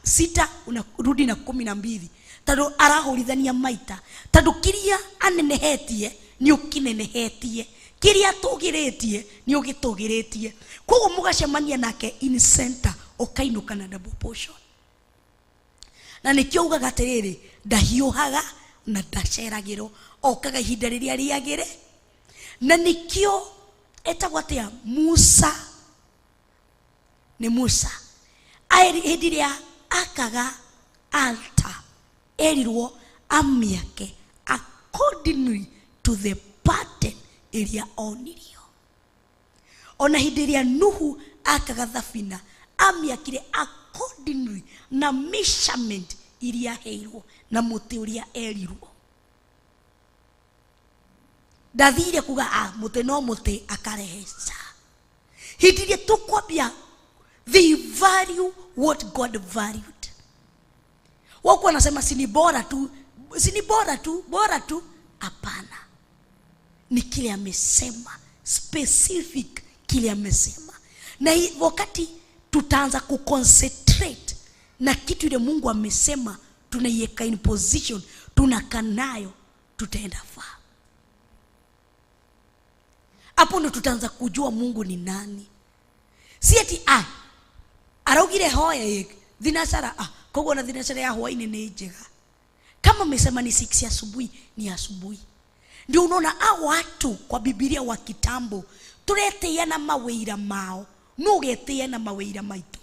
Sita unarudi na 12, tondũ arahũrithania maita, tondũ kĩrĩa anenehetie nĩ ũkĩnenehetie, kĩrĩa atũgĩrĩtie nĩ ũgĩtũgĩrĩtie. Koguo mũgacemania nake in center, ũkainũka na double portion. Na nĩkĩo ugaga atĩrĩrĩ, ndahiũhaga na ndaceragĩrwo, okaga ihinda rĩrĩa rĩagĩre. Na nĩkĩo etagwo atĩa? Musa. Nĩ Musa. Aeri hĩndĩ ĩrĩa akaga altar, erirwo amĩake accordingly to the pattern ĩrĩa onirio. Ona hĩndĩ ĩrĩa Nuhu akaga thabina, amĩakire accordingly na measurement iria aheirwo na mũtĩ ũrĩa erirwo. Ndathire kuga ah, mũtĩ no mũtĩ akarehe ca. Hĩndĩ ĩrĩa tũkwambia, they value what God valued. Wako wanasema si ni bora tu, si ni bora tu, bora tu. Hapana, ni kile amesema, specific kile amesema. Na wakati tutaanza kuconcentrate na kitu ile Mungu amesema, tunaiweka in position, tunakaa nayo, tutaenda far. Hapo ndo tutaanza kujua Mungu ni nani. Si ati araugire hoya thinashara, koguo na thinashara ya hwaini ni njega. Kama amesema ni 6 ya asubuhi, ni asubuhi. Ndio unaona hao watu kwa Biblia wa kitambo tureteia na mawira mao, no ugeteia na mawira maitu.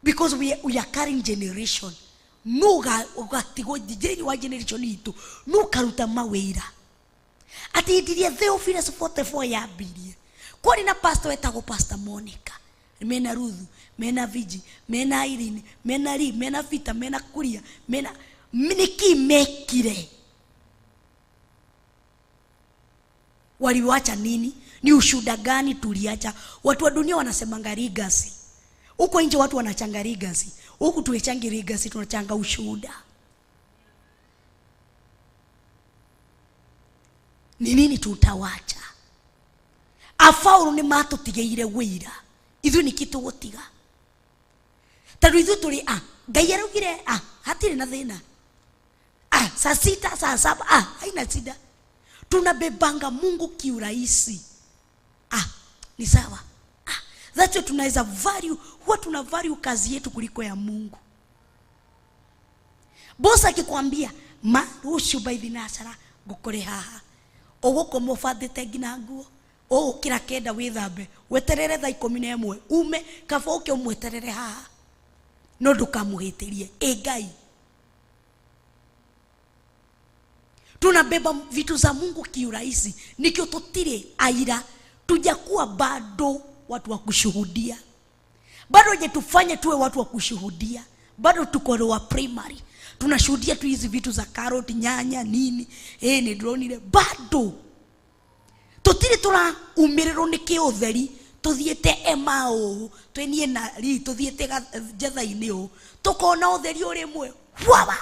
Because we are carrying generation. No ugatigwo thĩinĩ wa generation itũ, no ũkaruta mawĩra. Atĩ hĩndĩ ĩrĩa Theophilus 44 yambirie, kwarĩ na pastor wetagwo Pastor Monica, mena Ruthu, mena Viji, mena Irene, mena Lee, mena Peter, mena Kuria, mena nĩkĩ mekire? Waliwacha nini? Ni ushuhuda gani tuliacha? Watu wa dunia wanasemanga legacy. Huko nje watu wanachanga legacy. Huku tuwechangi legacy, tunachanga ushuhuda. Ni nini tutawacha? Afaulu ni matutigeire wira. Ithuĩ nĩ kĩ tũgũtiga? Tondũ ithuĩ tũrĩ a Ngai araugire a hatirĩ na thĩna. Saa 6, saa 7, haina shida. Tunabebanga Mungu kiurahisi. Ni sawa. That's why tunaweza value, huwa tuna value kazi yetu kuliko ya Mungu. Boss akikwambia, ma rũciũ by thinashara ngũkũrĩ haha. Ũgũkoma ũbandĩte nginya nguo. Ũgũkĩra 9 wĩthambe, weterere thaa 11, ume kaba ũke ũmweterere haha. No ndũkamũhĩtĩrie. Ĩ Ngai. Tunabeba vitu za Mungu kiurahisi. Nikio tutire aira, tujakuwa bado watu wa kushuhudia. Bado hajatufanya tuwe watu wa kushuhudia. Bado tuko wa primary. Tunashuhudia tu hizi vitu za carrot, nyanya, nini. Ni drone ile. Bado. Tutire tura umiriro ni kiutheri. Tuthiete Emau, twenie na ri, tuthiete njetha-inĩ ũũ. Tukona ũtheri ũrĩ mwe. Wawa!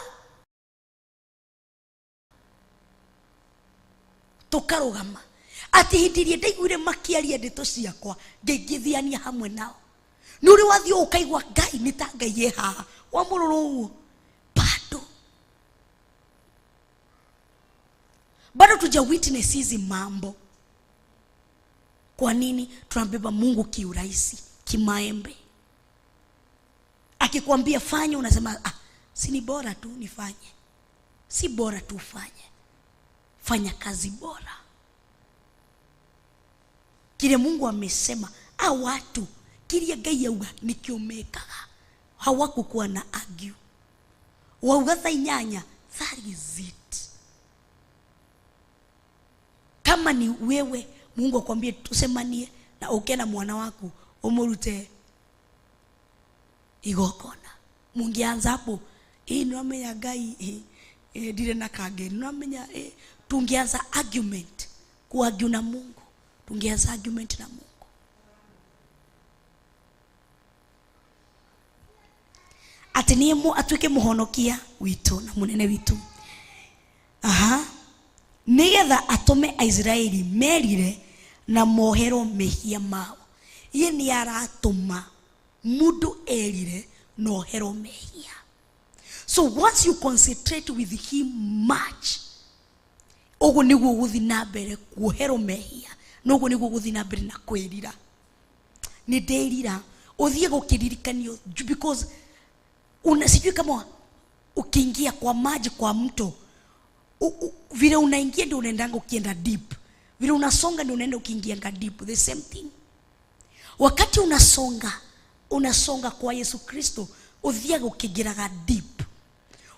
Tukarũgama. Atĩ hĩndĩ ĩrĩa ndaiguire makĩaria ndeto ciakwa, ngĩingĩthiania hamwe nao. Nĩ ũrĩ wathiĩ ũkaigua Ngai nĩ ta Ngai e haha. Wamũrora ũguo. Bado. Bado tuja witness hizi mambo. Kwa nini tunabeba Mungu kiurahisi, kimaembe? Akikwambia fanya unasema si ni bora tu nifanye. Si bora tu ufanye. Fanya kazi bora. Kile Mungu amesema, watu kile Ngai auga nikio mekaga. Hawakukuwa na argue. Wauga thaa inyanya, that is it. Kama ni wewe Mungu akwambie tusemanie na uke na mwana waku umurute igongona. Mungianza hapo, nĩwamenya Ngai, ndire na kange, nĩwamenya, tungeanza argument, kuargue na Mungu. Tungeanza argument na Mungu. Ati niĩ atuĩke mũhonokia witũ na mũnene witũ. Aha. Nĩgetha atũme Aisraeli merire na moherwo mehia mao. Ye nĩ aratũma. Mundu erire na oherwo mehia. So once you concentrate with him much, ũguo nĩguo gũthiĩ na mbere kuoherwo mehia, na ũguo nĩguo gũthiĩ na mbere na kwĩrira. Nĩ ndĩrira, ũthiĩ gũkĩririkanio, because una, sijui kama ukiingia kwa maji kwa mto, vile unaingia ndio unaendanga ukienda deep, vile unasonga ndio unaenda ukiingianga deep. The same thing, wakati unasonga, unasonga kwa Yesu Kristo, uthiaga ukingiraga deep,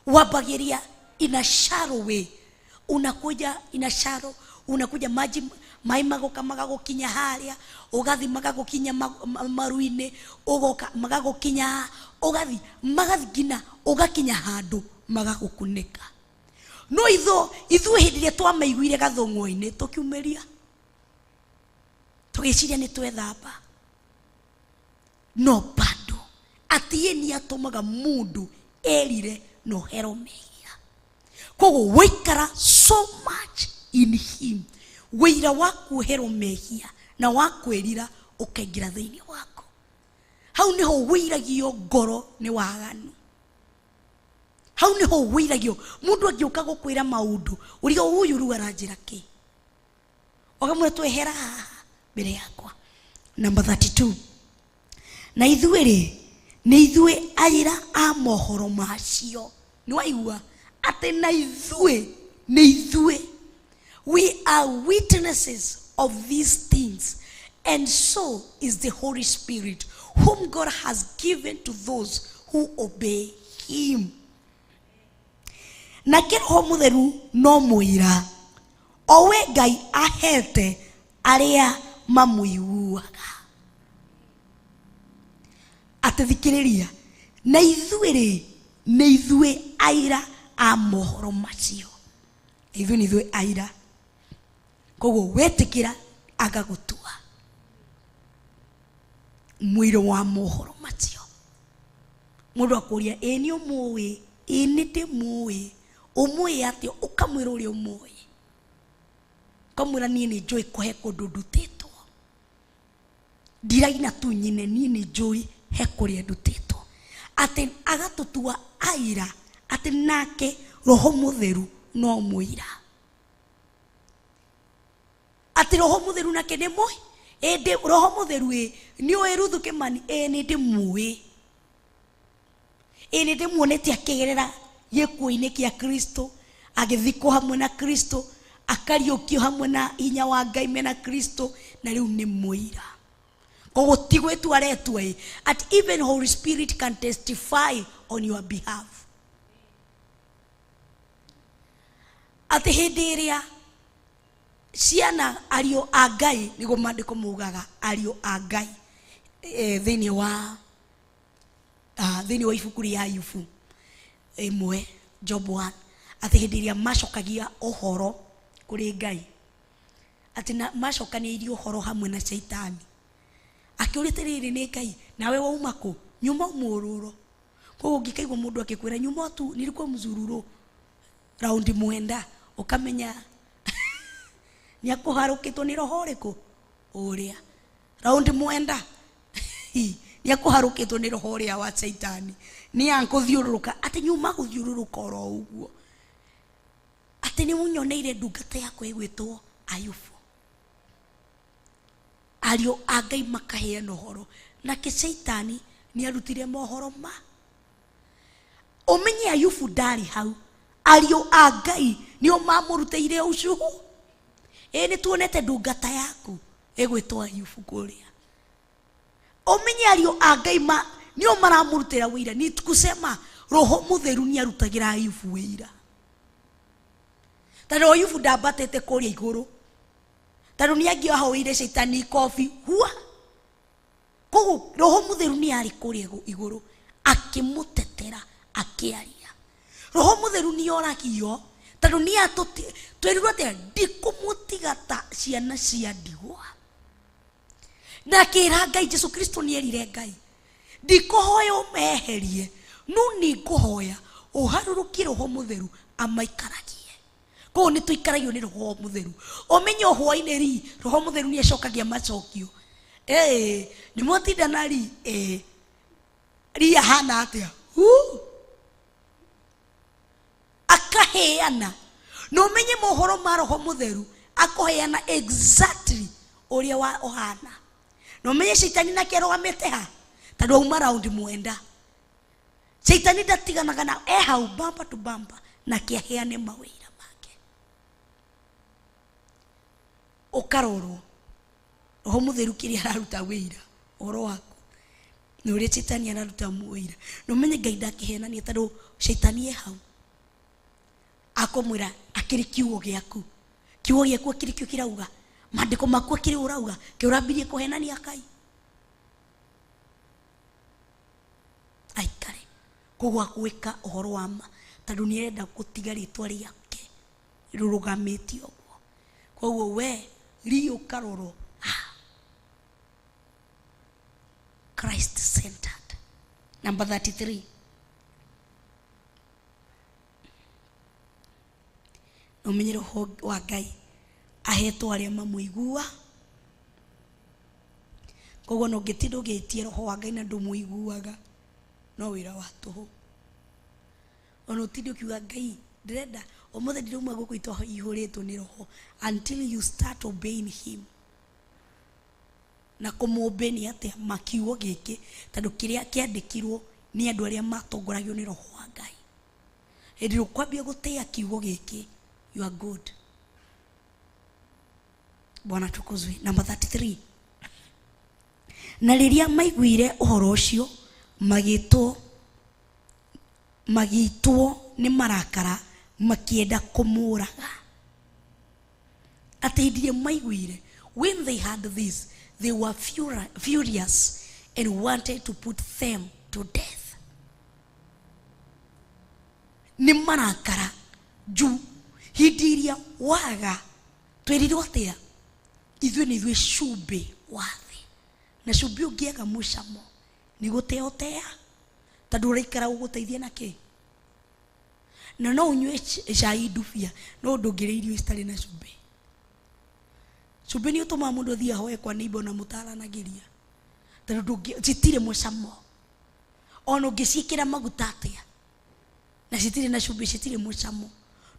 wambagiria in a shallow way, unakuja in a shallow, unakuja maji mai magoka magagukinya haria, ugathi magagukinya maru-inĩ, ugoka magagukinya, ugathi magathi nginya ugakinya handu magagukunĩka. No itho ithuĩ hĩndĩ ĩrĩa twamaiguire gathũng'wa-inĩ, tũkiumĩria tũgĩciria nĩ twethamba, no bado atĩ ye nĩ atũmaga mũndũ erire na ũhero mehia. Koguo waikara so much in him, wĩira wa kuoherwo mehia na wa kwĩrira ũkaingĩra thĩinĩ waku. Hau nĩho wĩiragio ngoro nĩ waganu, hau nĩho wĩiragio mũndũ angĩũka gũkwĩra maũndũ ũrĩa ũyũ rĩu aranjĩra kĩ, ũkamwĩra twehera haha mbere yakwa. Number 32, na ithuĩ rĩ, nĩ ithuĩ aira a mohoro macio. Nĩ waigua atĩ na ithuĩ nĩ ithuĩ, we are witnesses of these things, and so is the Holy Spirit, whom God has given to those who obey him. Nake Roho Mũtheru no mũira, o we Ngai ahete arĩa mamũiguaga. Atĩ thikĩrĩria, na ithuĩ rĩ, nĩ ithuĩ aira a mohoro macio. Ithuĩ nĩ ithuĩ aira. Koguo wetĩkĩra agagũtua mũira wa mohoro macio. Mũndũ akũria, ĩ nĩ ũmũĩ? Ĩ nĩ ndĩmũĩ. Ũmũĩ atĩa? Ũkamwĩra ũrĩa ũmũĩ, ũkamwĩra niĩ nĩ njũĩ kũhe kũndũ ndutĩtwo, ndiraina tu nyine, niĩ nĩ njũĩ he kũrĩa ndutĩtwo. Atĩ agatũtua aira, atĩ nake Roho Mũtheru no mũira, atĩ Roho Mũtheru nake nĩ mũĩ. Ĩndĩ Roho Mũtheru, ĩ nĩ ũĩ Ruthu Kĩmani? Ĩ nĩ ndĩmũĩ, ĩ nĩ ndĩmuonete akĩgerera gĩkuũ-inĩ kĩa Kristo, agĩthikwo hamwe na Kristo, akariũkio hamwe na hinya wa Ngai mena Kristo, na rĩu nĩ mũira. Koguo ti gwĩtua aretua ĩ, at even Holy Spirit can testify on your behalf. Atĩ hĩndĩ ĩrĩa ciana ariũ a Ngai, nĩguo maandĩko maugaga ariũ a Ngai, thĩinĩ wa ibuku rĩa Ayubu ĩmwe, Job 1, atĩ hĩndĩ ĩrĩa macokagia ũhoro kũrĩ Ngai, atĩ na macokanĩirie ũhoro hamwe na Shaitani, akĩũria atĩrĩrĩ, nĩ Ngai, nawe wauma kũ? Nyuma mũrũro. Koguo ũngĩkaigua mũndũ akĩkwĩra nyuma tu nilikuwa mzururo raundi mwenda, ũkamenya nĩ akũharũkĩtwo nĩ roho ũrĩkũ ũrĩa raundi mwenda, nĩ akũharũkĩtwo nĩ roho ũrĩa wa Shaitani, nĩ akũthiũrũrũka, atĩ nyuma gũthiũrũrũka oro ũguo, atĩ nĩ ũnyoneire ndungata yakwa ĩgwĩtwo Ayubu. Ariũ a Ngai makaheana ũhoro, nake Shaitani nĩ arutire mohoro ma ũmenye Ayubu ndarĩ hau. Ariũ a Ngai nĩo mamũrutĩire ũcuhu, ĩ nĩ tuonete ndungata yaku ĩgwĩtwo Ayubu kũrĩa. Ũmenye ariũ a Ngai ma nĩo maramũrutĩra wĩira, ni kusema Roho Mũtheru nĩ arutagĩra Ayubu wĩira, tondũ Ayubu ndambatĩte kũrĩa igũrũ, tondũ nĩ angĩahoire Shaitani kobi hua. Koguo Roho Mũtheru nĩ arĩ kũrĩa igũrũ akĩmũtetera, akĩaria. Roho Mũtheru nĩ oragio, tondũ nĩ atũti twerirwo atĩa? Ndikũmũtiga ta ciana cia ndigwa. Na akĩra Ngai, Jesu Kristo nĩ erire Ngai, ndikũhoya ũmeherie, no nĩ ngũhoya ũharũrũkie Roho Mũtheru amaikaragie. Koguo nĩ tũikaragio nĩ Roho Mũtheru. Ũmenye o hwainĩ ri, Roho Mũtheru nĩ acokagia macokio, ĩĩ nĩ mwatinda na ri, ĩĩ. Ria hana atia? Huu. Akaheana na ũmenye mohoro ma roho mũtheru akũheana exactly ũrĩa wa ũhana, na ũmenye caitani nake arũgamĩte ha, tondũ auma round mwenda. Caitani ndatiganaga na e hau bamba to bamba, nake aheane mawĩra make. Ũkarorwo roho mũtheru kĩrĩa araruta wĩira ũhoro waku na ũrĩa caitani araruta wĩira, na ũmenye Ngai ndakĩhenania, tondũ caitani e hau akomwĩra akĩrĩ kiugo gĩaku, kiugo gĩaku akĩrĩ kĩo kĩrauga, maandĩko maku akĩrĩ ũrauga, kĩũrambirie kũhenania Ngai aikare. Koguo agwĩka ũhoro wa ma, tondũ nĩ arenda gũtiga rĩtwa rĩake rũrũgamĩte ũguo. Koguo we ri ũkarorwo Christ centered. Number 33, na ũmenye roho wa Ngai ahetwo arĩa mamũigua. Koguo no ũngĩtinda ũgĩtie roho wa Ngai na ndũmũiguaga, no wĩra wa tũhũ. Ona ũtinde ũkiuga Ngai ndĩrenda ũmũthĩ ndirauma gũkũ itoihũrĩtwo nĩ roho, until you start obeying him. Na kũmũmbe nĩ atĩa? Makiugo gĩkĩ, tondũ kĩrĩa kĩandĩkirwo nĩ andũ arĩa matongoragio nĩ roho wa Ngai. Hĩndĩ ĩrĩa ũkwambia gũtĩa kiugo gĩkĩ, you are good. Bwana tukuzwe. Number 33, na rĩrĩa maiguire ũhoro ũcio, magĩtwo magĩitwo nĩ marakara, makĩenda kũmũraga. Atĩ hĩndĩ ĩrĩa maiguire, when they heard this, they were furious and wanted to put them to death. Nĩ marakara juu hĩndĩ ĩrĩa waga twĩrirwo atĩa, ithuĩ nĩ ithuĩ cumbĩ wa thĩ, na cumbĩ ũngĩaga mũcamo nĩ gũtea ũtea, tondũ ũraikara ũgũteithia na kĩ? Na no ũnyue cai ndubia, no ndũngĩrĩa irio citarĩ na cumbĩ. Cumbĩ nĩ ũtũmaga mũndũ athiĩ ahoe kwa neighbor na mũtaranagĩria, tondũ citirĩ mũcamo. Ona ũngĩciĩkĩra maguta atĩa na citirĩ na cumbĩ, citirĩ mũcamo.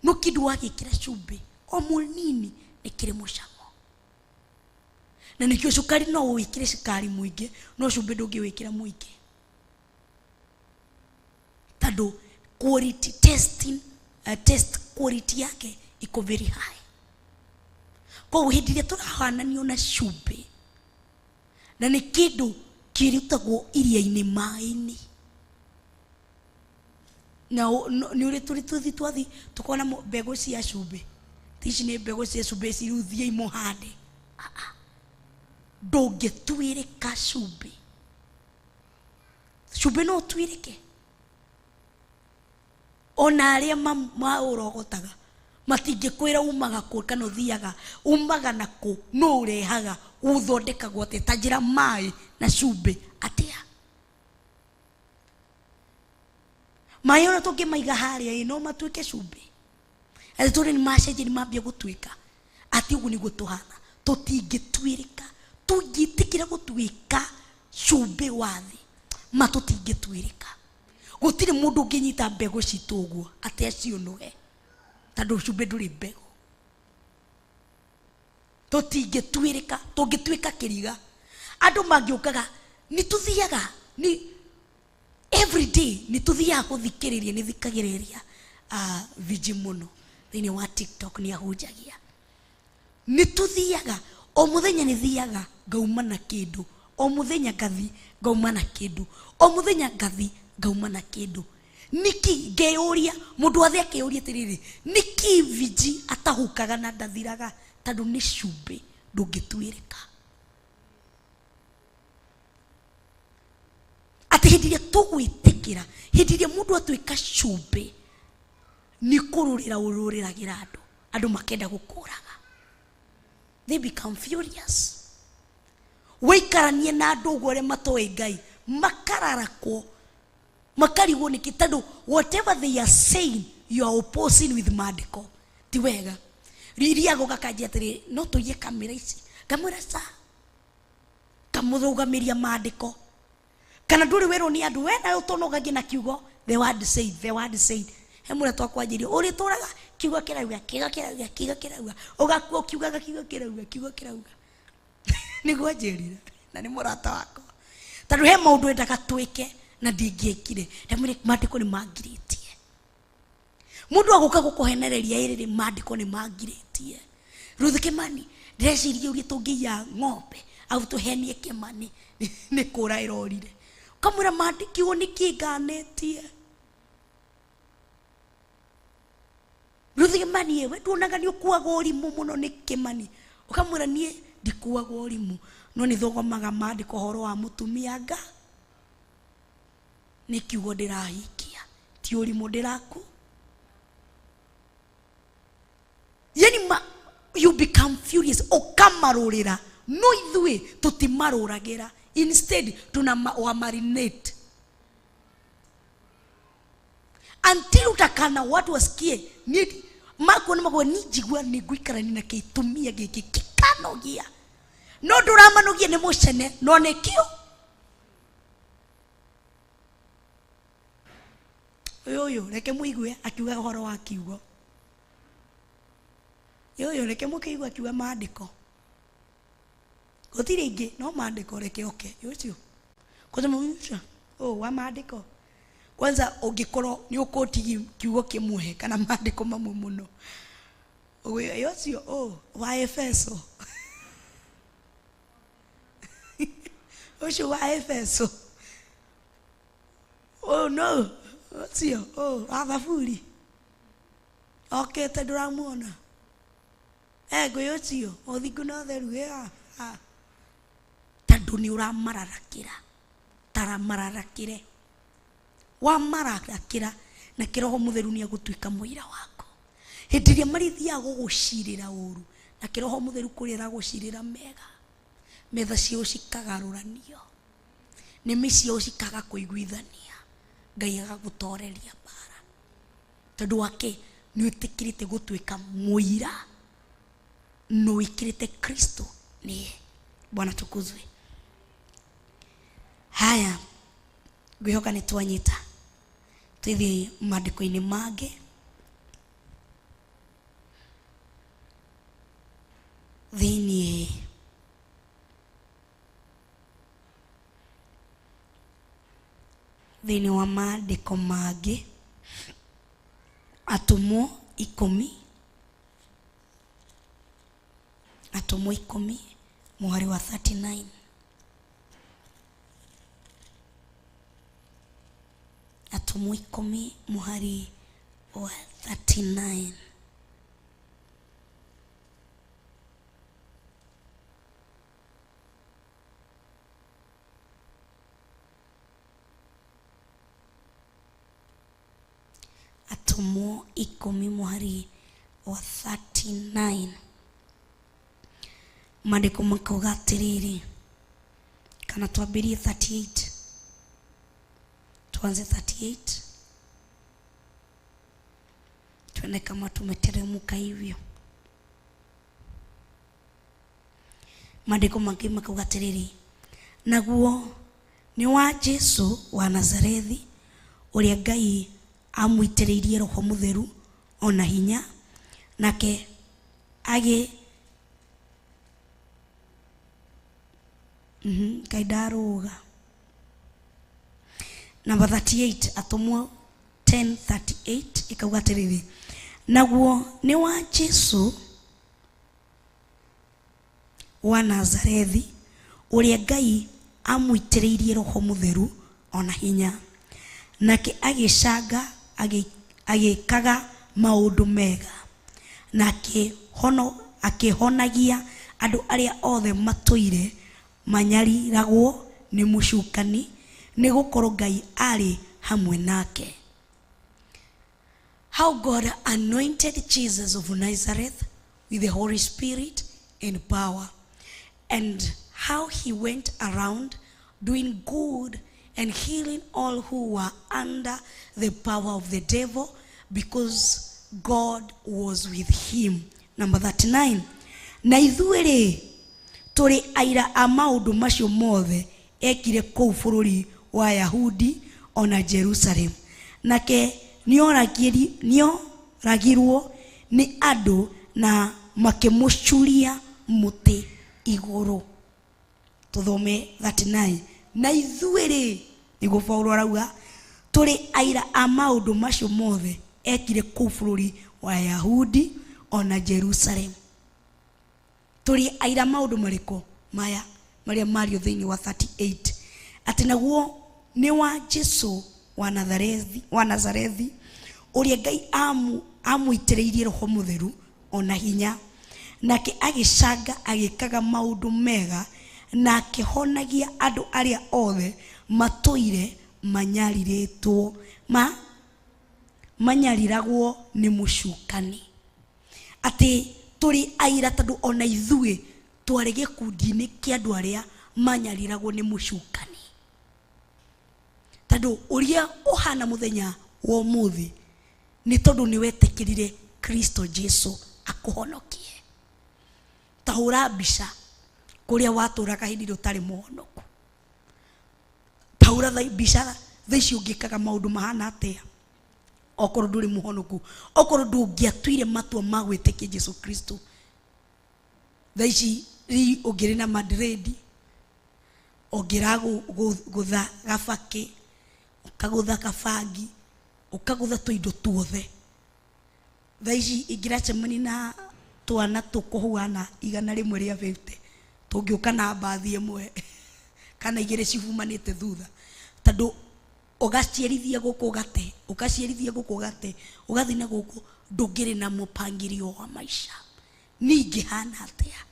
No kĩndũ wagĩkĩra cumbĩ o mũnini nĩ kĩrĩ mũcamo. Na nĩkĩo cukari no wĩkĩre cukari mũingĩ, no cumbĩ ndũngĩwĩkĩra mũingĩ, tondũ quality testing, test quality yake iko very high. Koguo hĩndĩ ĩrĩa tũrahananio na cumbĩ, na nĩ kĩndũ kĩrutagwo iria-inĩ, maĩ-inĩ, na nĩ ũrĩ tũrĩ tũthi twathi tukona mbegũ cia cumbĩ. Ti ici nĩ mbegũ cia cumbĩ ici, rĩu thiĩi mũhande. Ah, ah. Ndũngĩtuĩrĩka cumbĩ. Cumbĩ no ũtuĩrĩke? Ona arĩa maũrogotaga matingĩkwĩra umaga kũ kana ũthiaga umaga na kũ, no ũrehaga ũthondekagwo atĩa, ta njĩra maĩ na cumbĩ atĩa. Maĩ ona tũngĩmaiga harĩa ĩ, no matuĩke cumbĩ. Atĩ tũrĩ nĩ macenjia, nĩ mambia gũtuĩka atĩ ũguo nĩguo tũhana. Tũtingĩtuĩrĩka tũngĩtĩkĩra gũtuĩka cumbĩ wa thĩ ma, tũtingĩtuĩrĩka. Gũtirĩ mũndũ ũngĩnyita mbegũ citũ ũguo atĩ aciũnũhe, tondũ cumbĩ ndũrĩ mbegũ. Tũtingĩtuĩrĩka, tũngĩtuĩka kĩriga. Andũ mangĩũkaga, nĩ tũthiaga nĩ every day, nĩ tũthiaga gũthikĩrĩria, nĩ thikagĩrĩria viji mũno thĩinĩ wa TikTok, nĩ ahunjagia. Nĩ tũthiaga o mũthenya, nĩ thiaga ngauma na kĩndũ o mũthenya, ngathi ngauma na kĩndũ o mũthenya, ngathi ngauma na kĩndũ. Niki ngeyũria, mũndũ athe akeyũria atĩrĩrĩ, niki viji atahukaga na ndathiraga? Tondũ nĩ cumbĩ, ndũngĩtuĩrĩka. Atĩ hĩndĩ ĩrĩa tũgwĩtĩkĩra, hĩndĩ ĩrĩa mũndũ atuĩka cumbĩ, nĩ kũrũrĩra ũrũrĩragĩra andũ, andũ makenda gũkũraga. They become furious. Waikaranie na andũ ũguo arĩa matoĩ Ngai, makararakwo, makarigwo nĩkĩ, tondũ whatever they are saying, you are opposing with maandĩko. Ti wega. Riria agoka kanjia atĩrĩ, no tũiye kamera ici, ngamwĩra ca, kamũrũgamĩria maandĩko. Kana ndũrĩ werwo nĩ andũ we nawe ũtonogagia na kiugo the word said, the word said. He mũrĩa twakwanjĩrio ũrĩtũraga kiugo kĩrauga, kiugo kĩrauga, kiugo kĩrauga, ũgakua ũkiugaga kiugo kĩrauga, kiugo kĩrauga. Nĩguo njĩrire na nĩ mũrata wakwa, tondũ he maũndũ endaga twĩke na ndingĩekire. Ndamwĩre maandĩko nĩ mangirĩtie. Mũndũ agũka gũkũhenereria ĩrĩrĩ, maandĩko nĩ mangirĩtie. Ruth Kimani, ndĩreciria ũrĩa tũngĩiya ng'ombe au tũhenie Kimani nĩ kũra ĩrorire. Ũkamwĩra maandĩko nĩ kĩnganĩtie. Ruth Kimani, we nduonaga nĩ ũkuaga ũrimũ mũno nĩ Kimani. Ũkamwĩra niĩ ndikuaga ũrimũ, no nĩ thogomaga maandĩko ũhoro wa mũtumia nga nĩ kiugo ndĩrahingia, ti ũrimũ ndĩraku. Yani you become furious, ũkamarũrĩra. No ithuĩ tũtimarũragĩra, instead tuna wa marinate until utakana watu wasikie ni makuona makuona ni njigua ni ngũikarania na kĩtumia gĩkĩ kĩkanogia, no ndũramanogia nĩ mũcene no nĩkĩo ũyũ ũyũ reke mũigue akiuga ũhoro wa kiugo ũyũ, reke mũkĩigue akiuga maandĩko gũtirĩ ingĩ no maandĩko, reke oke ũcio kwanza mũcio oh wa maandĩko kwanza. Ũngĩkorwo nĩ ũkũtigi kiugo kĩmwe kana maandĩko mamwe mũno, ũyũ ũcio oh wa Efeso, ũcio wa Efeso, oh no, ũcio oh wa Thaburi okĩte ndũramuona ngũyũ ũcio ũthingu na ũtheru tondũ nĩ ũramararakĩra, taramararakĩre wamararakĩra na kĩroho mũtheru nĩ egũtuĩka mũira waku hĩndĩ ĩrĩa marĩthiaga gũgũcirĩra ũru, na kĩroho mũtheru kũrĩa aragũcirĩra mega. Metha ciao cikagarũranio, nĩmĩ ciao cikaga kũiguithania, Ngai agagũtoreria mbara tondũ wake nĩ wĩtĩkĩrĩte gũtuĩka mũira nĩ wĩkĩrĩte Kristo niye. Bwana tukuzwe. Haya, ngwĩhoka nĩ twanyita. Twĩthiĩ maandĩko-inĩ mangĩ thĩinĩ wa maandĩko mangĩ, Atũmwo 10, Atũmwo 10 mũhari wa 39, Atũmwo 10 mũhari wa 39. Atũmwo 10 mũhari wa 39, maandĩko makauga atĩrĩrĩ, kana twambĩrie 38, tuanze 38 tuende kama tumeteremka hivyo. Maandĩko mangĩ makauga atĩrĩrĩ, naguo nĩ wa Jesu wa Nazarethi, ũrĩa Ngai amũitĩrĩirie Roho Mũtheru ona hinya, nake agĩ Ngai ndarũga. Namba 38, Atũmwo 10:38 ĩkauga atĩrĩrĩ, naguo nĩ wa Jesu wa Nazarethi, ũrĩa Ngai amũitĩrĩirie Roho Mũtheru ona hinya, nake agĩcanga agĩkaga maũndũ mega na akĩhonagia andũ arĩa othe matũire manyariragwo nĩ mũcukani, nĩ gũkorwo Ngai arĩ hamwe nake. How God anointed Jesus of Nazareth with the Holy Spirit and power, and how he went around doing good and healing all who were under the power of the devil, because God was with him. Number 39. Na ithuĩ rĩ, tũrĩ aira a maũndũ macio mothe ekire kũu bũrũri Wa Yahudi ona Jerusalemu. Nake nĩoragirwo nĩ andũ na makĩmũcuria mũtĩ igũrũ. Tũthome 39. Na ithuĩ rĩ, nĩguo Paulo arauga, tũrĩ aira a maũndũ macio mothe ekire kũu bũrũri wa Yahudi ona Jerusalemu. Tũrĩ aira maũndũ marĩkũ maya marĩa mario thĩinĩ wa 38? Atĩ naguo nĩ wa Jesu wa Nazarethi, wa Nazarethi ũrĩa Ngai amũitĩrĩirie Roho Mũtheru ona hinya, nake agĩcanga agĩkaga maũndũ mega na akĩhonagia andũ arĩa othe matũire manyarirĩtwo ma manyariragwo nĩ mũcukani. Atĩ tũrĩ aira tondũ ona ithuĩ twarĩ gĩkundi-inĩ kĩa andũ arĩa manyariragwo nĩ mũcukani. Tondũ ũrĩa ũhana mũthenya wa ũmũthĩ nĩ tondũ nĩ wetĩkĩrire Kristo Jesu akũhonokie. Ta hũra mbica kũrĩa watũraga hĩndĩ ĩrĩa ũtarĩ mũhonoku. Ta hũra mbica thaa ici ũngĩkaga maũndũ mahana atĩa okorwo ndũrĩ mũhonoku, okorwo ndũngĩatuire matua ma gwĩtĩkia Jesu Kristo. Thaa ici ri ũngĩrĩ na Madrid, ũngĩragũtha gabakĩ, ũkagũtha kabangi, ũkagũtha tũindo tuothe. Thaa ici ingĩracemania na twana tũkũhuana 150, tũngĩũka na mbathi ĩmwe kana igĩrĩ cibumanĩte thutha, tondũ ũgaciarithia gũkũ ũgate, ũgaciarithia gũkũ ũgate, ũgathiĩ na gũkũ, ndũngĩrĩ na mũpangilio wa maica. Niĩ ingĩhana atĩa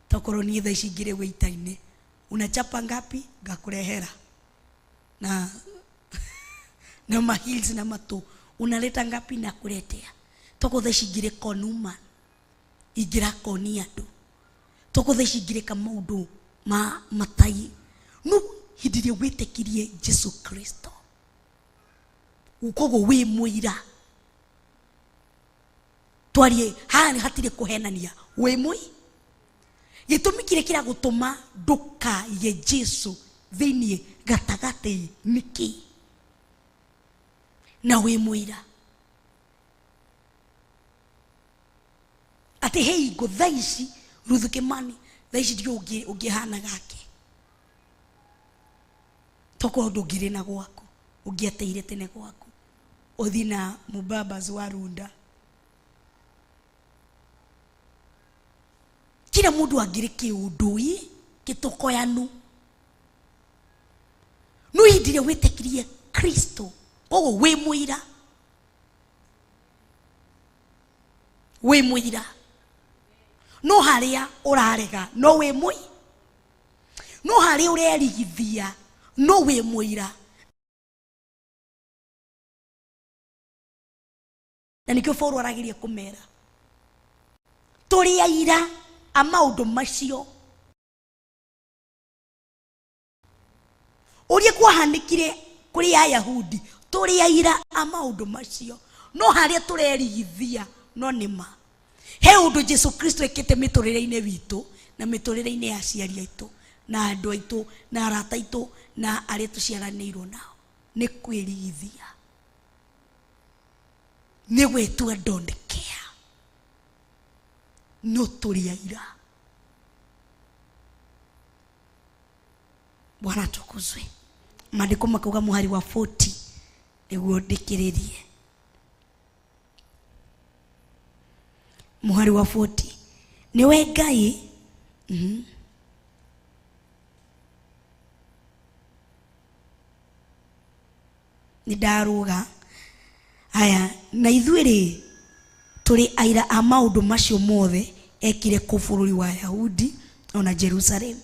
tokorwo niĩ thaa ici ngĩrĩ wĩita-inĩ, unachapa ngapi ngakũrehera na mahils na matũ, unaleta ngapi na kuletea. Tokorwo thaa ici ngĩrĩ konuma, ingĩrakoni andũ. Tokorwo thaa ici ngĩrĩka maũndũ ma matai. No hĩndĩ ĩrĩa wĩtĩkirie Jesu Kristo, koguo wĩ mũira. Twarie haha hatirĩ kũhenania, wĩ mũi. Gĩtũmi kĩrĩa kĩragũtũma ndũkaige Jesu thĩinĩ gatagatĩ nĩkĩ? Na wĩ mũira atĩ he hingo thaa ici Ruth Kimani thaa ici ndiũ ũngĩhana gake, tokorwo ndũngĩrĩ na gwaku, ũngĩateire tene gwaku ũthiĩ na mubabas wa Runda. Kila mũndũ angĩrĩ kĩũndũi kĩtokoyanu. No hĩndĩ ĩrĩa wĩtĩkirie Kristo, koguo wĩ mũira, wĩ mũira. No harĩa ũrarega no wĩ mũi, no harĩa ũrerigithia no wĩ mũira. Na nĩkĩo Paulo arageria kũmera tũrĩ aira a maũndũ macio. Ũrĩa kwahanĩkire kũrĩ Ayahudi, tũrĩ aira a maũndũ macio. No harĩa tũrerigithia no nĩ ma. He ũndũ Jesu Kristo ekĩte mĩtũrĩre-inĩ witũ na mĩtũrĩre-inĩ ya aciari aitũ na andũ aitũ na arata aitũ na arĩa tũciaranĩirwo nao, nĩ kwĩrigithia, nĩ gwĩtua don't care. No tũrĩ aira. Bwana atukuzwe. Maandĩko makauga mũhari wa 40 nĩguo ndĩkĩrĩrie. Mũhari wa 40, nĩwe Ngai nĩ ndarũga aya. Na ithuĩ rĩ, tũrĩ aira a maũndũ macio mothe ekire kũu bũrũri wa Yahudi ona Jerusalemu.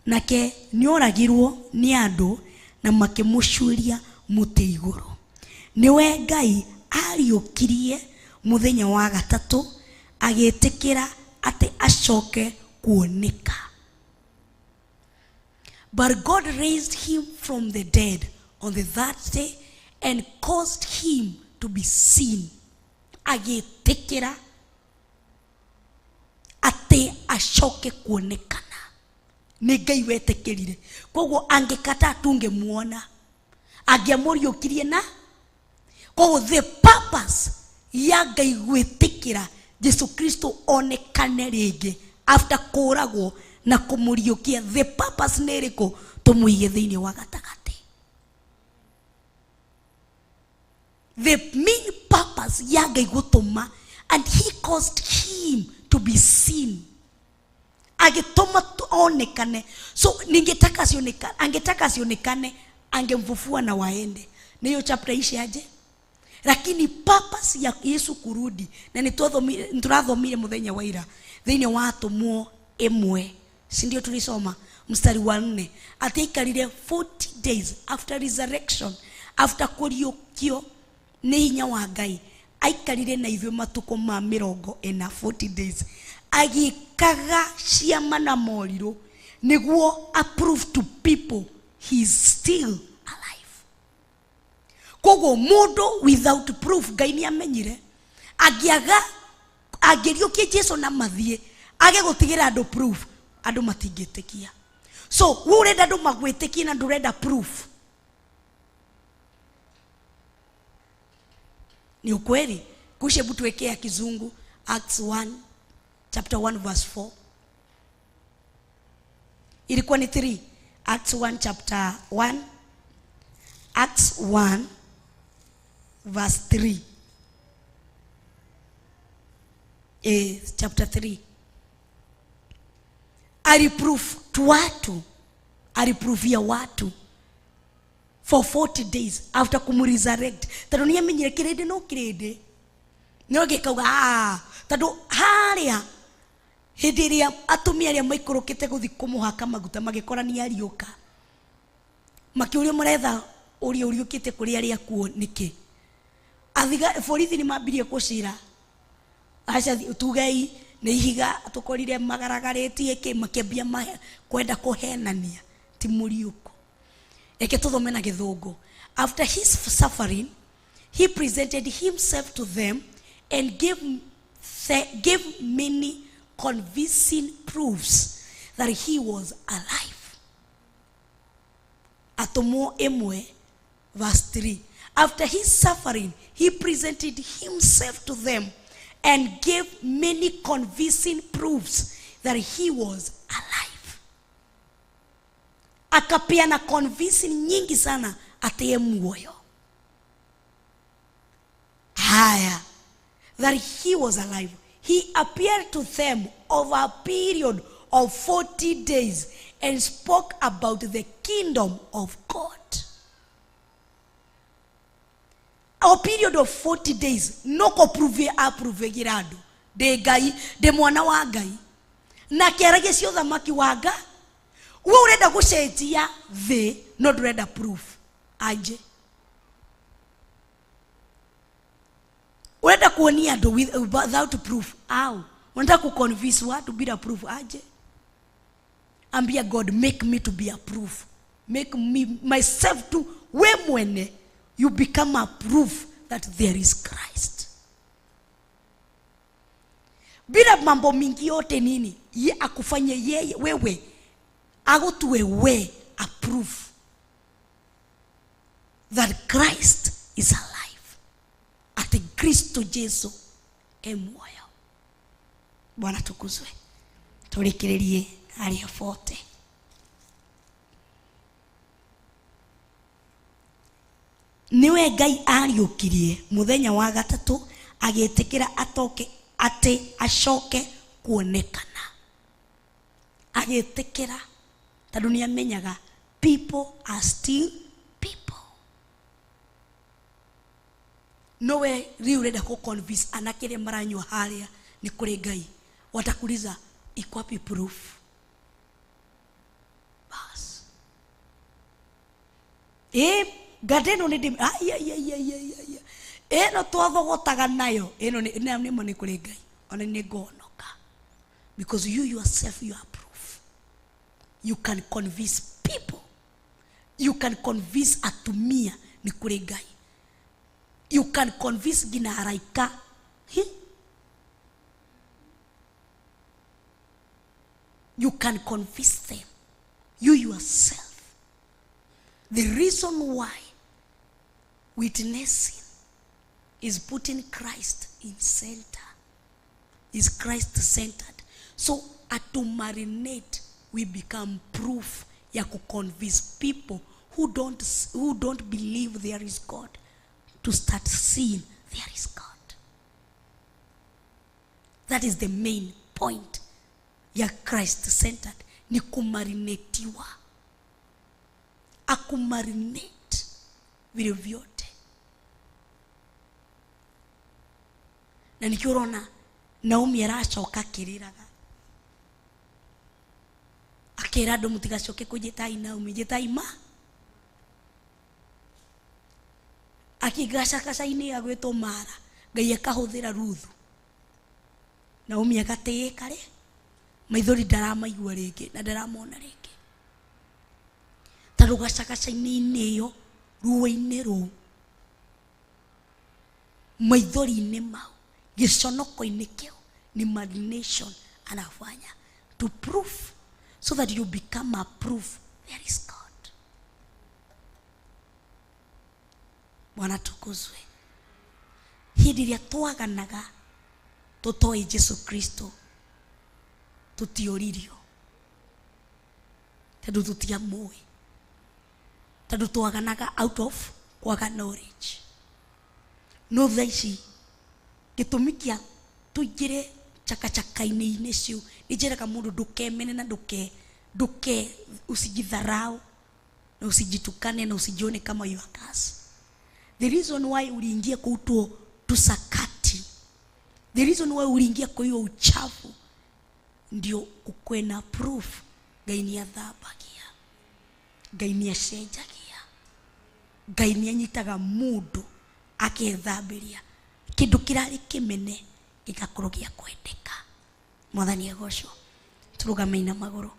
Nake nĩoragirwo nĩ andũ na makĩmũcuria mũtĩ igũrũ. Nĩwe Ngai ariũkirie mũthenya wa gatatũ, agĩtĩkĩra atĩ acoke kuoneka. But God raised him from the dead on the third day and caused him to be seen. Agĩtĩkĩra atĩ acoke kuonekana. Nĩ Ngai wetĩkĩrire. Koguo angĩkataa tũngĩmuona. Angĩamũriũkirie na koguo the purpose ya Ngai gwĩtĩkĩra Jesu Kristo onekane rĩngĩ after kũragwo na kũmũriũkia, the purpose nĩ ĩrĩkũ? Tũmũige thĩinĩ wa gatagatĩ. The main purpose ya Ngai gũtũma, and he caused him to be seen, agĩtũma onekane. So ningetaka asionekane, angetaka asionekane, angemfufua na waende. Na hiyo chapter ishi aje? Lakini purpose ya Yesu kurudi, na nĩtũrathomire mũthenya wa ira thĩinĩ wa Atũmwo 1, si ndio tulisoma mstari wa 4, atĩ aikarire 40 days after resurrection, after kũriũkio nĩ hinya wa Ngai, aikarire na ithuĩ matukũ ma mĩrongo ĩna, 40 days, agĩkaga ciama na morirũ nĩguo approve to people he is still alive. Koguo mũndũ without proof, Ngai nĩ amenyire angĩaga, angĩriũkia Jesu na mathiĩ age gũtigĩra andũ proof, andũ matingĩtĩkia. So we ũrenda andũ magwĩtĩkie na ndũrenda proof. Ni ukweli. Kushe hebu tuwekee ya kizungu Acts 1 chapter 1 verse 4. Ilikuwa ni 3. Acts 1 chapter 1. Acts 1 verse 3. Chapter 3. Aliproof tu watu, aliproofia watu for 40 days after kumuresurrect. Tondũ nĩ amenyire kĩrĩndĩ no kĩrĩndĩ. No gĩkauga, tondũ harĩa hĩndĩ ĩrĩa atumia arĩa maikũrũkĩte gũthiĩ kũmũhaka maguta magĩkora nĩ ariũka, makĩũrio maretha ũrĩa ũriũkĩte kũrĩ arĩa akuũ nĩkĩ. Athiga borithi nĩ mambirie gũcira, aca tugei nĩ ihiga tũkorire magaragarĩtie kĩ, makĩambia kwenda kũhenania ti mũriũko. Reke tũthome na gĩthũngũ. After his suffering, he presented himself to them and gave many convincing proofs that he was alive. Atũmwo 1 verse 3. After his suffering, he presented himself to them and gave many convincing proofs that he was alive. Akapeana convincing nyingi sana atĩ e muoyo. Haya, that he was alive. He appeared to them over a period of 40 days and spoke about the kingdom of God. A period of 40 days, no ko prove approve girado. De Ngai, de mwana wa Ngai. Na kĩaragia cio thamaki wa Ngai. We ũrenda gũcenjia thĩ, no ndũrenda proof. Aje. Ũrenda kuonia andũ without proof. Au. Unataka kuconvince watu bila proof. Aje. Ambia God, make me to be a proof. Make me myself to we mwene. You become a proof that there is Christ. Bila mambo mingi yote nini, ye akufanye yeye wewe, agutue we a proof that Christ is alive. Ati Kristo Jesu e muoyo. Bwana tukuzwe. Tũrĩkĩrĩrie harĩa 40. Niwe Ngai ariũkirie mũthenya wa gatatũ agĩtĩkĩra atoke atĩ acoke kuonekana. Agĩtĩkĩra tondũ nĩ amenyaga people are still people. Nowe rĩu ũrenda kũ convince anake arĩa maranyua harĩa nĩ kũrĩ Ngai, watakuliza iko wapi proof? Bas. Nganda ĩno nĩ ndĩ-, ai, ai, ai, ai, ai, ai, ai. Ĩno twathogotaga nayo, ĩno nĩ, nĩ, nĩ ma nĩ kũrĩ Ngai. Ona nĩ ngonoka. Because you yourself, you are proof. You can convince people. You can convince atumia nĩ kũrĩ Ngai. You can convince nginya araika. Hi? You can convince them. You yourself, the reason why witnessing is putting Christ in center, is Christ centered. So to marinate, we become proof ya kuconvince people who don't believe there is God to start seeing there is God. That is the main point ya Christ centered, ni kumarinatiwa, akumarinate vile vyote. Na nikio urona Naomi aracoka akĩrĩraga, akĩra andũ, "Mũtigacoke kũnjĩtai Naomi, njĩtai ma." Akĩgacagaca-inĩ agwĩtwo Mara, Ngai akahũthĩra Ruthu, Naomi agatĩĩka rĩ, maithori ndaramaigua rĩngĩ na ndaramona rĩngĩ, tondũ gacagaca-inĩ ĩyo, ruo-inĩ rũu, maithori-inĩ mau, gĩconoko-inĩ kĩu, ni marination anafanya to proof, so that you become a proof there is God. Bwana tukuzwe. Hĩndĩ ĩrĩa twaganaga tũtoĩ Jesu Kristo, tũtioririo tondũ tũtiamũĩ, tondũ twaganaga out of kwaga knowledge. No thaa ici gĩtũmi kĩa tũingĩre chakachaka-inĩ icio, nĩ njĩraga mũndũ ndũkemene na ndũke usijidharau na usijitukane na usijione kama you are cursed. The reason why uliingia kwa utuo tusakati, the reason why uliingia kwa hiyo uchafu, ndio kukwe na proof Ngai nĩ athambagia, Ngai nĩ acenjagia, Ngai nĩ anyitaga mũndũ akethambĩria, kĩndũ kĩrarĩ kĩmene gĩgakorwo gĩa kwendeka. Mwathani agocwo. Tũrũgamei na magũrũ.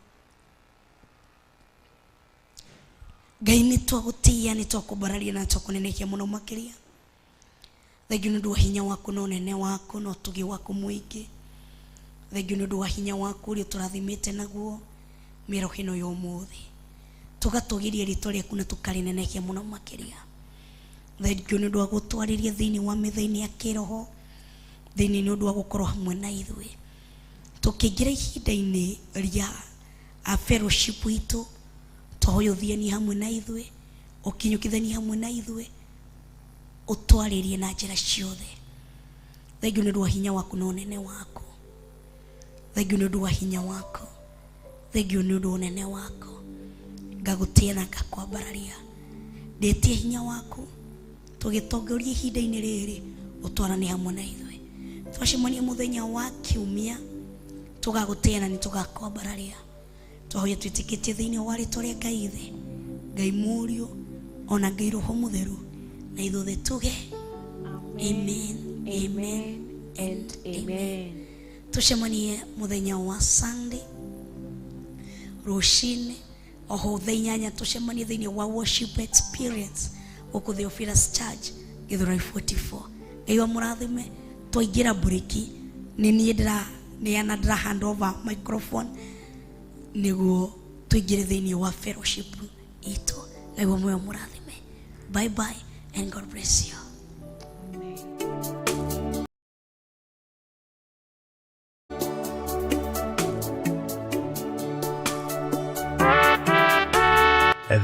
Ngai, nĩ twagũtĩĩa, nĩ twakũmbararia na twakũnenehia mũno makĩria. Thengiũ nĩ ũndũ wa hinya waku na ũnene waku na ũtugi waku mũingĩ. Thengiũ nĩ ũndũ wa hinya waku ũrĩa ũtũrathimĩte naguo mĩaraho ĩno ya ũmũthĩ, tũgatũgĩria rĩtwa rĩaku na tũkarĩnenehia mũno makĩria. Thengiũ nĩ ũndũ wa gũtwarĩria thĩinĩ wa metha-inĩ ya kĩroho, thĩinĩ nĩ ũndũ wa gũkorwo hamwe na ithuĩ tũkĩingĩra ihinda-inĩ rĩa a fellowship itũ. Twahoya ũthianie hamwe na ithuĩ, ũkinyũkithanie hamwe na ithuĩ, ũtwarĩrie na njĩra ciothe. Thengiũ nĩ ũndũ wa hinya waku na ũnene waku. Thengiũ nĩ ũndũ wa hinya waku, thengiũ nĩ ũndũ wa ũnene waku. Ngagũtĩĩa na ngakwambararia. Ndĩtie hinya waku tũgĩtongoria ihinda-inĩ rĩrĩ, ũtwarane hamwe na ithuĩ. Twacemania mũthenya wa kiumia, tũgagũtĩĩa na nĩ tũgakwambararia. Twahoya twĩtĩkĩtie thĩinĩ wa rĩtwa rĩa Ngai Ithe, Ngai Mũriũ, ona Ngai Roho Mũtheru, na ithuothe tuge amen, amen and amen. Tucemanie mũthenya wa Sunday rũcinĩ oho thaa 8, tucemanie thĩinĩ wa worship experience gũkũ Theophilus Church, Githurai 44. Ngai wa mũrathime. Twaingĩra mburĩki, nĩ niĩ ndĩraneana, ndĩra hand over microphone nĩguo tũingĩre thĩinĩ wa fellowship itũ. Ngai wa muoyo mũrathime. Bye bye and God bless you. Amen.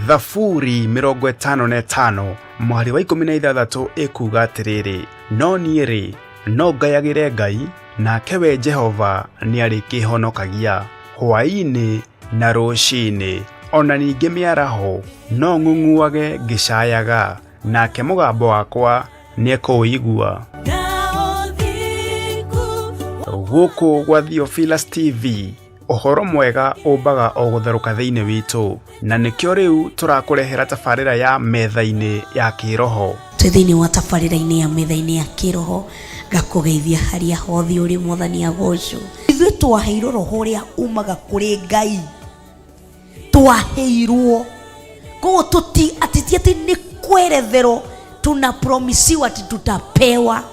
Thaburi 55 mũhari wa 16 ĩkuuga atĩrĩrĩ, "No niĩ rĩ, no ngayagĩre Ngai, nake we Jehova nĩarĩkĩhonokagia. Hwaĩ-inĩ na rũcinĩ, ona ningĩ mĩaraho, no ng'ung'uage ngĩcayaga, nake mũgambo wakwa nĩekũũigua." Gũkũ gwa Theophilus TV, ũhoro mwega ũmbaga o gũtherũka thĩinĩ witũ, na nĩkĩo rĩu tũrakũrehera tabarĩra ya metha-inĩ ya kĩroho. Twĩ thĩinĩ wa tabarĩra-inĩ ya metha-inĩ ya kĩroho. Ngakũgeithia harĩa hothe ũrĩ. Mwathani agocwo. Ithuĩ twaheirwo roho ũrĩa umaga kũrĩ Ngai, twaheirwo. Koguo tuti ati ti ati nĩ kweretherwo tunapromisiwa ati tutapewa,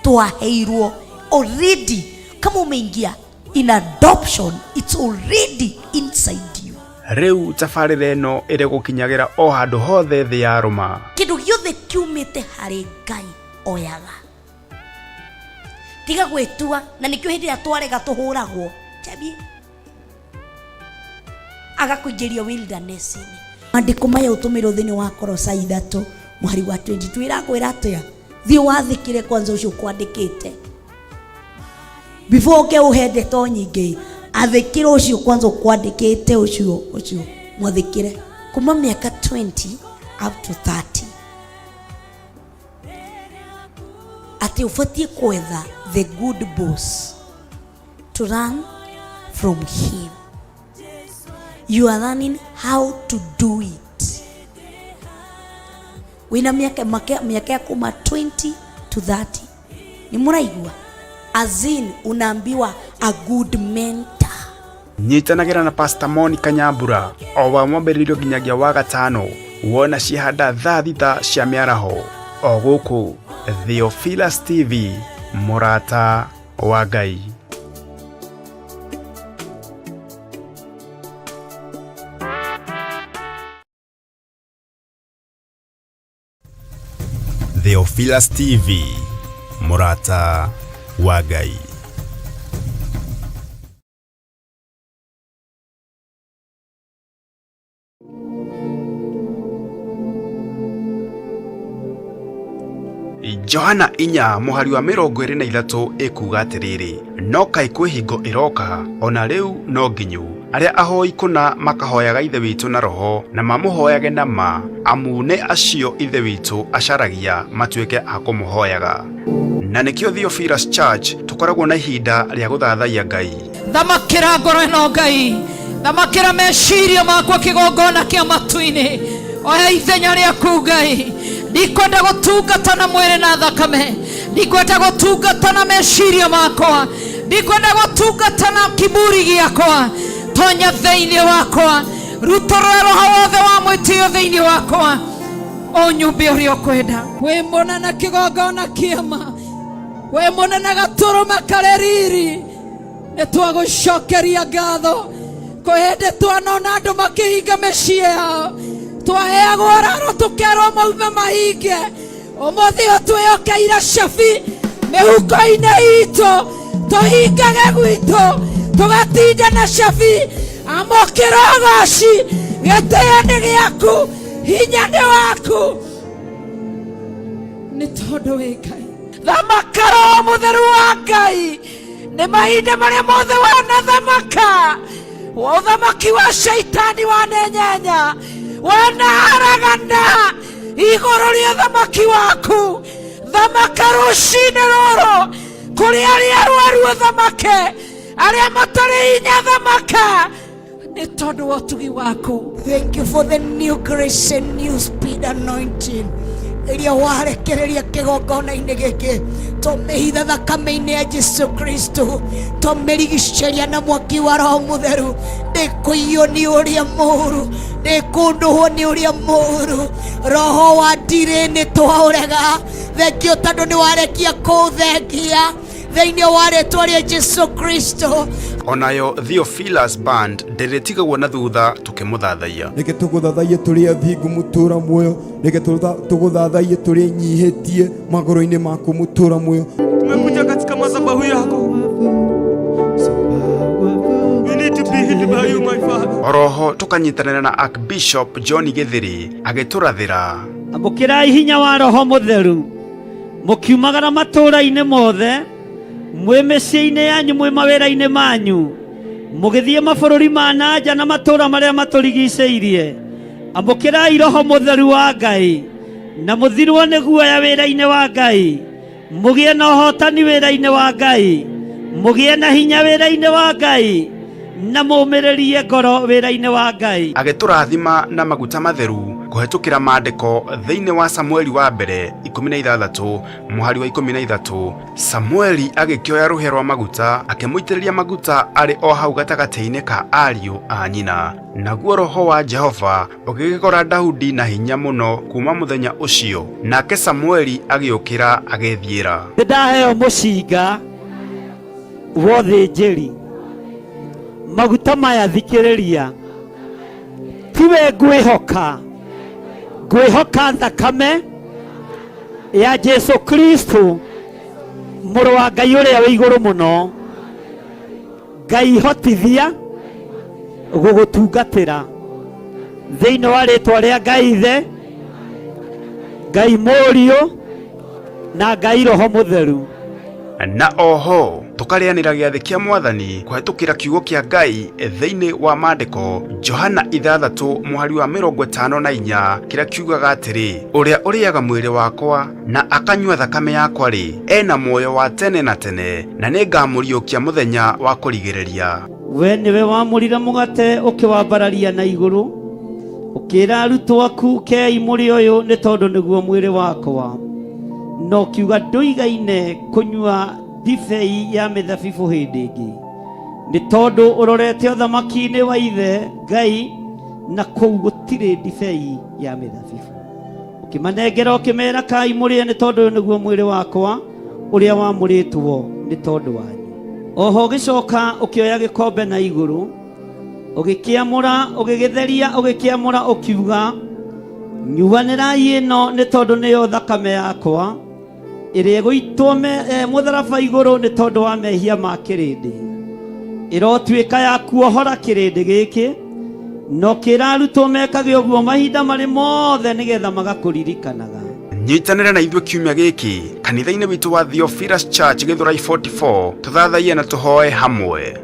twaheirwo already. Kama umeingia in adoption, it's already inside you. Rĩu tabarĩra ĩno ĩrĩgũkinyagĩra o handũ hothe thĩ ya rũma. Kĩndũ gĩothe kiumĩte harĩ Ngai oyaga. Tiga gwĩtua, na nĩkĩo hĩndĩ ĩrĩa twarega tũhũragwo. Chabi. Agakũingĩria wilderness-inĩ. Maandĩko maya ũtũmĩrwo thĩinĩ wa Kolosai 3 mũhari wa 22 ĩrakwĩra atĩa? Thiĩ wathĩkĩre kwanza ũcio ũkwandĩkĩte. Before ũke ũhe ndeto nyingĩ, athĩkĩra ũcio kwanza ũkwandĩkĩte, ũcio ũcio mwathĩkĩre. Kuma mĩaka 20 up to 30. Atĩ ũbatiĩ kwetha the good boss to learn from him. You are learning how to do it. Wĩna mĩaka mĩaka ya kuma 20 to 30. Nĩ mũraigua? As in unaambiwa a good mentor. Nyitanagĩra na Pastor Monica Nyambura o wa mwambĩrĩrio nginyagia wa gatano wona ciahanda thaa thita cia mĩaraho o gũkũ Theophilus TV, mũrata wa Ngai. Theophilus TV, mũrata wa Ngai. Johana 4 mũhari wa 23 ĩkuuga atĩrĩrĩ, no kaĩ kwĩ hingo ĩroka ona rĩu no nginyu arĩa ahoi kũna makahoyaga Ithe witũ na roho na mamũhoyage na ma, amu nĩ acio Ithe witũ acaragia matuĩke a kũmũhoyaga. Na nĩkĩo Theophilus Church tũkoragwo na ihinda rĩa gũthathaiya Ngai. Thamakĩra ngoro ĩno Ngai, thamakĩra meciria makwa kĩgongona kĩa matu-inĩ, oya ithenya rĩaku Ngai. Ndikwenda gũtungata na mwĩrĩ na thakame, ndikwenda gũtungata na meciria makwa, ndikwenda gũtungata na kiburi gĩakwa. Tonya thĩinĩ wakwa, rutũrũra roho wothe wa mwĩtĩo thĩinĩ wakwa, ũnyumbe ũrĩa ũkwenda. Wĩ mũnene kĩgongona kĩama, wĩ mũnene gatũrũme karĩ riri, nĩ twagũcokeria ngatho. Kwĩ hĩndĩ twanona andũ makĩhinga mĩciĩ yao, twaheagwo raro tũkerwo maume mahinge. Ũmũthĩ ũyũ twĩyokeire cabi mĩhuko-inĩ itũ, tũhingage gwitũ tũgatinda na cabi. Amũkĩra ũgoci, gĩtĩo nĩ gĩaku, hinya nĩ waku, nĩ tondũ wĩ Ngai. Thamaka Roho Mũtheru wa Ngai, nĩ mahinda marĩa mothe wanathamaka, ũthamaki wa shaitani wanenyenya, wanaharagana igũrũ rĩa ũthamaki waku. Thamaka rũcinĩ rũrũ kũrĩ arĩa arwaru, ũthamake arĩa matarĩ hinya, thamaka nĩ tondũ wa ũtugi waku. Thank you for the new grace and new speed anointing ĩrĩa warekereria kĩgongona-inĩ gĩkĩ. Tũmĩhitha thakame-inĩ ya Jesu Kristo, tũmĩrigicĩria na mwaki wa Roho Mũtheru. Ndĩkũiywo nĩ ũrĩa mũũru, ndĩkũndũhwo nĩ ũrĩa mũũru. Roho wa ndirĩ nĩ twaũrega. Thengio tondũ nĩ warekia kũũthengia thĩinĩ wa rĩtwa rĩa Jesu Kristo. Onayo Theophilus Band ndĩrĩtigagwo na thutha tũkĩmũthathaiya. Reke tũgũthathaiye tũrĩ athingu mũtũra muoyo, reke tũgũthathaiye tũrĩ nyihĩtie magũrũ-inĩ maku mũtũra muoyo. Tumekuja katika madhabahu yako. We need to be healed by you, my Father. Oroho tũkanyitanĩra na Archbishop John Gĩthĩri agĩtũrathĩra. Amũkĩrai hinya wa Roho Mũtheru, mũkiumagara matũũra-inĩ mothe, mwĩ mĩciĩ-inĩ yanyu, mwĩ mawĩra-inĩ manyu, mũgĩthiĩ mabũrũri ma na nja na matũũra marĩa matũrigicĩirie. Amũkĩrai Roho Mũtheru wa Ngai, na mũthirwo nĩ guoya wĩra-inĩ wa Ngai, mũgĩe na ũhotani wĩra-inĩ wa Ngai, mũgĩe na hinya wĩra-inĩ wa Ngai, na mũmĩrĩrie ngoro wĩra-inĩ wa Ngai. Agĩtũrathima na maguta matheru kũhetũkĩra maandĩko thĩinĩ wa Samueli wa mbere 16 mũhari wa 13. Samueli agĩkĩoya rũhĩa rwa maguta akĩmũitĩrĩria maguta arĩ o hau gatagatĩ-inĩ ka ariũ a nyina. Naguo roho wa Jehova ũgĩgĩkora Daudi na hinya mũno kuma mũthenya ũcio, nake Samueli agĩũkĩra agĩthiĩra. Nĩ ndaheo mũcinga wa ũthĩnjĩri, maguta maya thikĩrĩria, Tiwe ngwĩhoka, ngwĩhoka thakame ya Jesu Kristo, mũrũ wa Ngai ũrĩa wĩ igũrũ mũno. Ngai hotithia gũgũtungatĩra thĩinĩ wa rĩtwa rĩa Ngai Ithe, Ngai Mũriũ na Ngai Roho Mũtheru. Na oho tũkarĩanĩra gĩathĩ kĩa Mwathani kũhetũkĩra kiugo kĩa Ngai thĩinĩ wa maandĩko Johana 6 mũhari wa 54 kĩrĩa kiugaga atĩrĩ, ũrĩa ũrĩaga mwĩrĩ wakwa na akanyua thakame yakwa rĩ, ena muoyo wa tene na tene, na nĩngamũriũkia mũthenya wa kũrigĩrĩria. We nĩwe wamũrire mũgate ũkĩwambararia na igũrũ, ũkĩra arutwo aku, kei mũrĩ ũyũ nĩ tondũ nĩguo mwĩrĩ wakwa. Na ũkiuga ndũigaine kũnyua ndibei ya mĩthabibũ hĩndĩ ĩngĩ, nĩ tondũ ũrorete ũthamaki-inĩ wa Ithe Ngai, na kũu gũtirĩ ndibei ya mĩthabibũ. Ũkĩmanengera ũkĩmera, kai mũrĩe nĩ tondũ ũyũ nĩguo mwĩrĩ wakwa ũrĩa wamũrĩtwo nĩ tondũ wanyu. Oho ũgĩcoka ũkĩoya gĩkombe na igũrũ, ũgĩkĩamũra, ũgĩgĩtheria, ũgĩkĩamũra, ũkiuga, nyuanĩrai ĩno nĩ tondũ nĩyo thakame yakwa ĩrĩa ĩgũitwo mũtharaba igũrũ nĩ tondũ wa mehia ma kĩrĩndĩ. Ĩrotuĩka ya kuohora kĩrĩndĩ gĩkĩ, na ũkĩra arutwo mekage ũguo mahinda marĩ mothe nĩgetha magakũririkanaga. Nyitanĩra na ithuĩ kiumia gĩkĩ kanitha-inĩ witũ wa Theophilus Church Gĩthũrai 44, tũthathaiye na tũhoe hamwe.